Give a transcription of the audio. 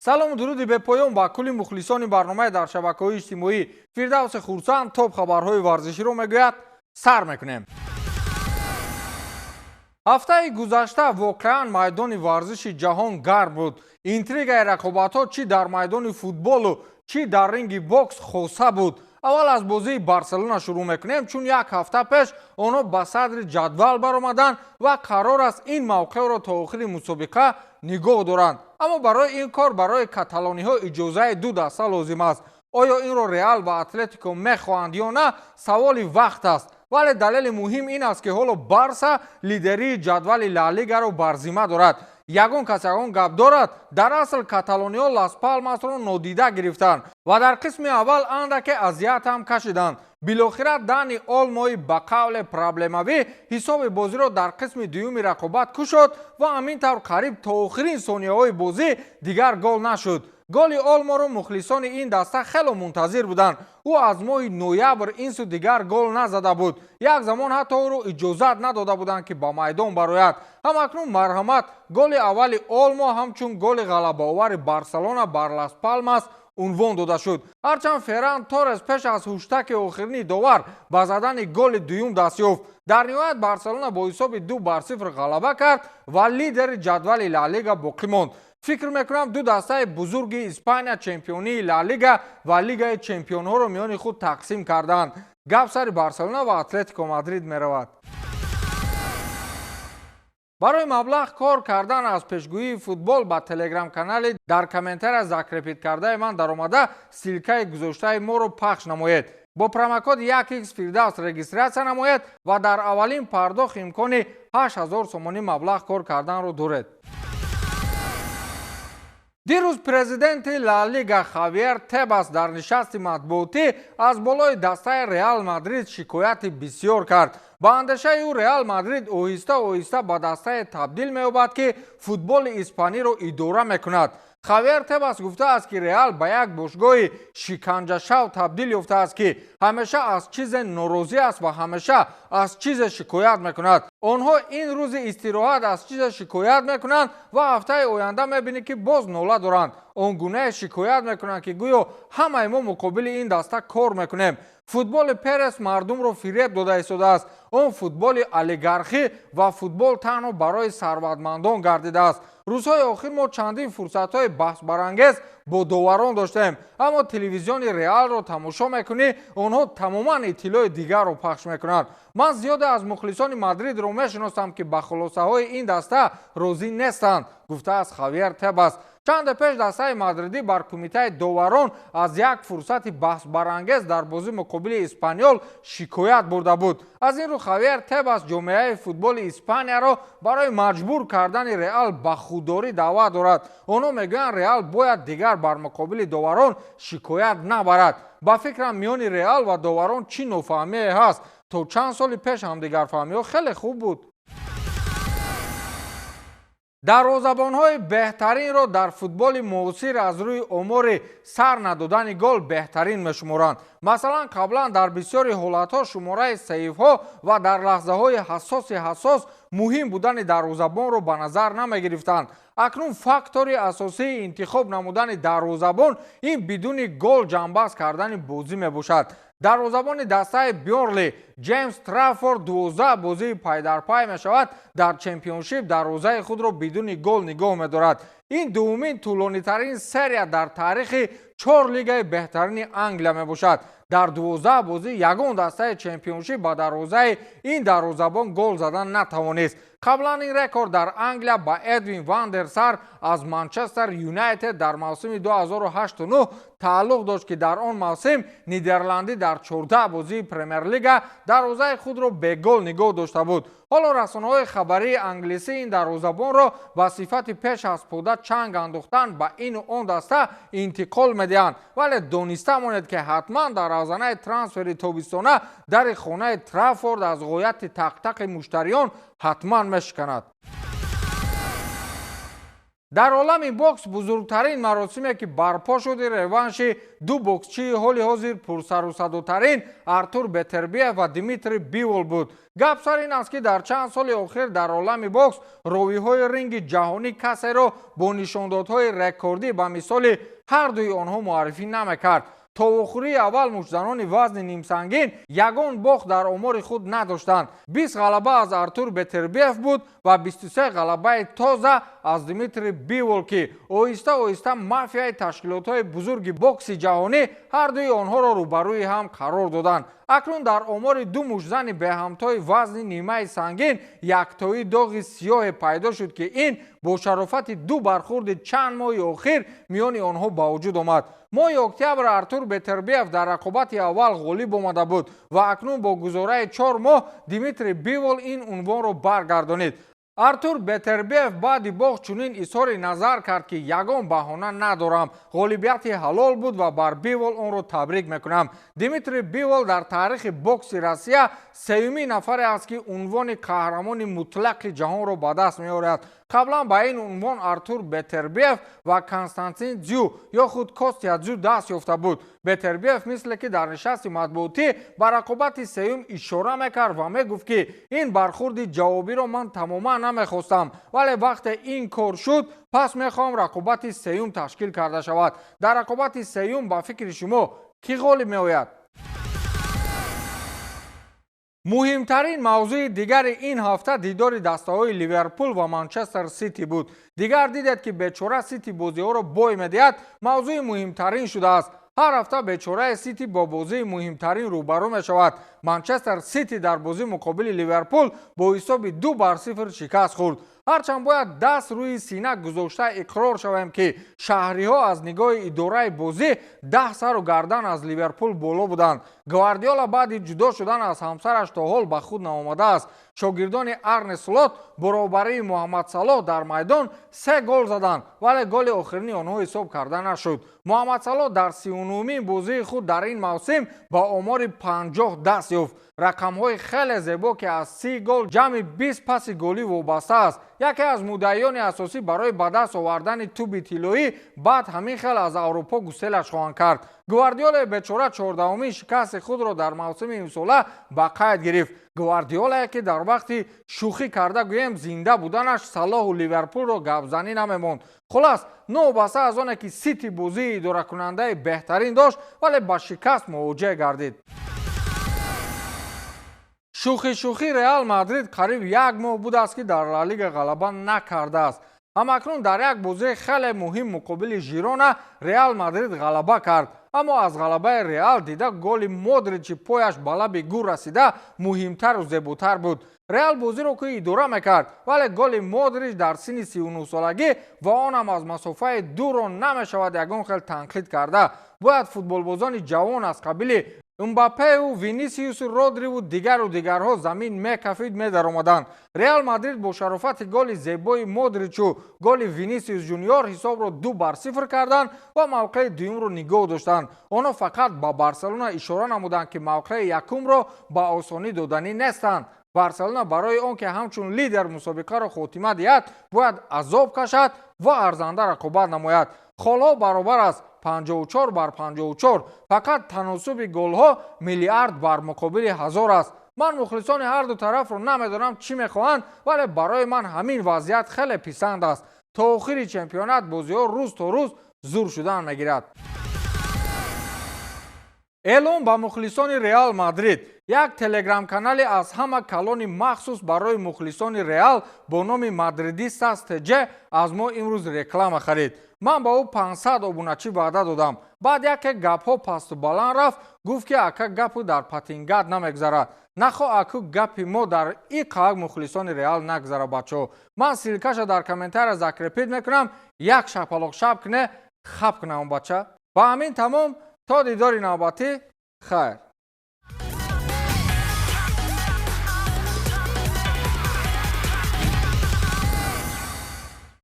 Салому дуруди бепоён ба кулли мухлисони барномаи дар шабакаҳои иҷтимоӣ. Фирдавси Хурсанд топ хабарҳои варзиширо мегӯяд. Сар мекунем. Ҳафтаи гузашта воқеан майдони варзиши ҷаҳон гарм буд. Интригаи рақобатҳо чӣ дар майдони футболу, чӣ дар ринги бокс хоса буд. Аввал аз бозии Барселона шурӯъ мекунем, чун як ҳафта пеш онҳо ба садри ҷадвал баромаданд ва қарор аст ин мавқеъро то охири мусобиқа нигоҳ доранд. Аммо барои ин кор барои каталониҳо иҷозаи ду даста лозим аст. Оё инро Реал ва Атлетико мехоҳанд ё на, саволи вақт аст. Вале далели муҳим ин аст, ки ҳоло Барса лидерии ҷадвали Ла Лигаро бар зимма дорад. Ягон кас ягон гап дорад? Дар асл каталониҳо Лас Палмасро нодида гирифтанд ва дар қисми аввал андаке азият ҳам кашиданд. Билохира Дани Олмои ба қавле проблемавӣ ҳисоби бозиро дар қисми дуюми рақобат кушод ва ҳамин тавр қариб то охирин сонияҳои бозӣ дигар гол нашуд. Голи Олморо мухлисони ин даста хело мунтазир буданд. Ӯ аз моҳи ноябр ин су дигар гол назада буд. Як замон ҳатто ӯро иҷозат надода буданд, ки ба майдон барояд. Ҳамакнун марҳамат, голи аввали Олмо ҳамчун голи ғалабаовари Барселона бар Лас Палмас унвон дода шуд. Ҳарчанд Ферран Торрес пеш аз ҳуштаки охирини довар ба задани голи дуюм даст ёфт. Дар ниҳоят Барселона бо ҳисоби 2-0 ғалаба кард ва лидери ҷадвали Ла Лига боқӣ монд. Фикр мекунам, ду дастаи бузурги Испания чемпионии Ла Лига ва Лигаи чемпионҳоро миёни худ тақсим карданд. Гап сари Барселона ва Атлетико Мадрид меравад. Барои маблағ кор кардан аз пешгӯии футбол ба телеграм-канали дар комментария закрепить кардаи ман даромада, ссылкаи гузоштаи моро пахш намоед. Бо промокод 1x Фирдавс регистрация намоед ва дар аввалин пардохт имкони 8000 сомонӣ маблағ кор карданро доред. Дирӯз президенти Ла Лига Хавьер Тебас дар нишасти матбуотӣ аз болои дастаи Реал Мадрид шикояти бисёр кард. Ба андешаи ӯ, Реал Мадрид оҳиста оҳиста ба дастае табдил меёбад, ки футболи испаниро идора мекунад. Хавьер Тебас гуфтааст, ки Реал ба як бошгоҳи шиканҷашав табдил ёфтааст, ки ҳамеша аз чизе норозӣ аст ва ҳамеша аз чизе шикоят мекунад. Онҳо ин рӯзи истироҳат аз чизе шикоят мекунанд ва ҳафтаи оянда мебинӣ, ки боз нола доранд. Он гунае шикоят мекунанд, ки гӯё ҳамаи мо муқобили ин даста кор мекунем. Футболи Перес мардумро фиреб дода истодааст. Он футболи олигархӣ ва футбол танҳо барои сарватмандон гардидааст. Рӯзҳои охир мо чандин фурсатҳои баҳсбарангез бо доварон доштем, аммо телевизиони Реалро тамошо мекунӣ, онҳо тамоман иттилои дигарро пахш мекунанд. Ман зиёде аз мухлисони Мадридро мешиносам, ки ба хулосаҳои ин даста розӣ нестанд, гуфтааст Хавьер Тебас. Чанде пеш дастаи мадридӣ бар кумитаи доварон аз як фурсати баҳсбарангез дар бозӣ муқобили Испанёл шикоят бурда буд. Аз ин рӯ Хавьер Тебас ҷомеаи футболи Испанияро барои маҷбур кардани Реал ба худдорӣ даъват дорад. Онҳо мегӯянд, Реал бояд дигар бар муқобили доварон шикоят набарад. Ба фикрам, миёни Реал ва доварон чӣ нофаҳмие ҳаст? То чанд соли пеш ҳамдигарфаҳмиҳо хеле хуб буд. Дарвозабонҳои беҳтаринро дар футболи муосир аз рӯи омори сар надодани гол беҳтарин мешуморанд. Масалан, қаблан дар бисёри ҳолатҳо шумораи сейвҳо ва дар лаҳзаҳои ҳассоси ҳассос муҳим будани дарвозабонро ба назар намегирифтанд. Акнун фактори асосии интихоб намудани дарвозабон ин бидуни гол ҷамъбаст кардани бозӣ мебошад. Дарвозабони дастаи Бёрнли Ҷеймс Траффорд 12 бозии пайдарпай мешавад, дар Чемпионшип дарвозаи худро бидуни гол нигоҳ медорад. Ин дуввумин тӯлонитарин серия дар таърихи чор лигаи беҳтарини Англия мебошад. Дар 12 бозӣ ягон дастаи Чемпионшип ба дарвозаи ин дарвозабон гол задан натавонист. Қаблан ин рекорд дар Англия ба Эдвин ван дер Сар аз Манчестер Юнайтед дар мавсими 2008-9 тааллуқ дошт, ки дар он мавсим нидерландӣ дар 14 бозии Премер-лига дарвозаи худро бегол нигоҳ дошта буд. Ҳоло расонаҳои хабарии англисӣ ин дарвозабонро ба сифати пеш аз пода чанг андохтан ба ину он даста интиқол медиҳанд. Вале дониста монед, ки ҳатман дар авзанаи трансфери тобистона дари хонаи Траффорд аз ғояти тақтақи муштариён ҳатман мешиканад. Дар олами бокс бузургтарин маросиме, ки барпо шуди, реванши ду боксчии ҳоли ҳозир пурсарусадотарин Артур Бетербиев ва Дмитрий Бивол буд. Гап сар ин аст, ки дар чанд соли охир дар олами бокс ровиҳои ринги ҷаҳонӣ касеро бо нишондодҳои рекордӣ ба мисоли ҳардуи онҳо муаррифӣ намекард. То охирии аввал муштзанони вазни нимсангин ягон бохт дар омори худ надоштанд. 20 ғалаба аз Артур Бетербиев буд ва 23 ғалабаи тоза аз Дмитрий Бивол, ки оҳиста оҳиста мафияи ташкилотҳои бузурги бокси ҷаҳонӣ ҳардуи онҳоро рӯбарӯи ҳам қарор доданд. Акнун дар омори ду муштзани беҳамтои вазни нимаи сангин яктои доғи сиёҳе пайдо шуд, ки ин бо шарофати ду бархурди чанд моҳи охир миёни онҳо ба вуҷуд омад. Моҳи октябр Артур Бетербиев дар рақобати аввал ғолиб омада буд ва акнун бо гузораи 4 моҳ Дмитрий Бивол ин унвонро баргардонид. Артур Бетербиев баъди бохт чунин изҳори назар кард, ки ягон баҳона надорам, ғолибияти ҳалол буд ва бар Бивол онро табрик мекунам. Дмитрий Бивол дар таърихи бокси Россия сеюмин нафаре аст, ки унвони қаҳрамони мутлақи ҷаҳонро ба даст меорад. Қаблан ба ин унвон Артур Бетербиев ва Константин Дзю ё худ Костя Дзю даст ёфта буд. Бетербиев мисле ки дар нишасти матбуотӣ ба рақобати сеюм ишора мекард ва мегуфт, ки ин бархурди ҷавобиро ман тамоман намехостам, вале вақте ин кор шуд, пас мехоҳам рақобати сеюм ташкил карда шавад. Дар рақобати сеюм, ба фикри шумо, кӣ ғолиб меояд? Муҳимтарин мавзӯи дигари ин ҳафта дидори дастаҳои Ливерпул ва Манчестер Сити буд. Дигар дидед, ки бечора Сити бозиҳоро бой медиҳад, мавзӯи муҳимтарин шудааст. Ҳар ҳафта бечораи Сити бо бозии муҳимтарин рӯбарӯ мешавад. Манчестер Сити дар бозӣ муқобили Ливерпул бо ҳисоби 2-0 шикаст хӯрд. Ҳарчанд бояд даст рӯи сина гузошта иқрор шавем, ки шаҳриҳо аз нигоҳи идораи бозӣ 10 сару гардан аз Ливерпул боло буданд. Гвардиола баъди ҷудо шудан аз ҳамсараш то ҳол ба худ наомадааст. Шогирдони Арне Слот баробарии Муҳаммад Салоҳ дар майдон се гол заданд, вале голи охирини онҳо ҳисоб карда нашуд. Муҳаммад Салоҳ дар 39-умин бозии худ дар ин мавсим ба омори 50 даст ёфт, рақамҳои хеле зебо, ки аз 30 гол, ҷамъи 20 паси голӣ вобаста аст. Яке аз муддаиёни асосӣ барои ба даст овардани тӯби тиллоӣ баъд ҳамин хел аз Аврупо гуселаш хоҳанд кард. Гвардиолаи бечора 14-умин шикасти худро дар мавсими имсола ба қайд гирифт. Гвардиолае, ки дар вақти шӯхӣ карда гӯем, зинда буданаш Салоҳу Ливерпулро гапзанӣ намемонд. Хулас, новобаста аз оне ки Сити бозии идоракунандаи беҳтарин дошт, вале ба шикаст мувоҷеҳ гардид. Шӯхӣ шӯхӣ, Реал Мадрид қариб як моҳ будааст, ки дар Ла Лига ғалаба накардааст. Ҳамакнун дар як бозии хеле муҳим муқобили Жирона Реал Мадрид ғалаба кард. Аммо аз ғалабаи Реал дида голи Модричи пояш ба лаби гур расида муҳимтару зеботар буд. Реал бозиро ки идора мекард, вале голи Модрич дар синни 39-солагӣ ва он ҳам аз масофаи дурро намешавад ягон хел танқид карда. Бояд футболбозони ҷавон аз қабили Мбаппеу, Винисиусу, Родриву, дигару дигарҳо замин мекафид, медаромаданд. Реал Мадрид бо шарофати голи зебои Модричу голи Винисиус Жуниор ҳисобро 2-0 карданд ва мавқеи дуюмро нигоҳ доштанд. Онҳо фақат ба Барселона ишора намуданд, ки мавқеи якумро ба осонӣ доданӣ нестанд. Барселона барои он ки ҳамчун лидер мусобиқаро хотима диҳад, бояд азоб кашад ва арзанда рақобат намояд. Холҳо баробар аст, 54 бар 54, фақат таносуби голҳо миллиард бар муқобили ҳазор аст. Ман мухлисони ҳарду тарафро намедонам, чӣ мехоҳанд, вале барои ман ҳамин вазъият хеле писанд аст. То охири чемпионат бозиҳо рӯз то рӯз зур шудан мегирад. Эълон ба мухлисони Реал Мадрид: як телеграм-канали аз ҳама калони махсус барои мухлисони Реал бо номи Мадридистас ТЖ аз мо имрӯз реклама харид. Ман ба ӯ 500 обуначӣ ваъда додам. Баъд яке гапҳо пасту баланд рафт, гуфт, ки ака, гапу дар патингат намегзарад. Нахо аку гапи мо дар и қаак мухлисони Реал нагзара. Бачаҳо, ман ссылка ша дар комментария закрепить мекунам. Як шапалоқ шаб куне, хаб кунам, бача. Ба ҳамин тамом, то дидори навбатӣ, хайр.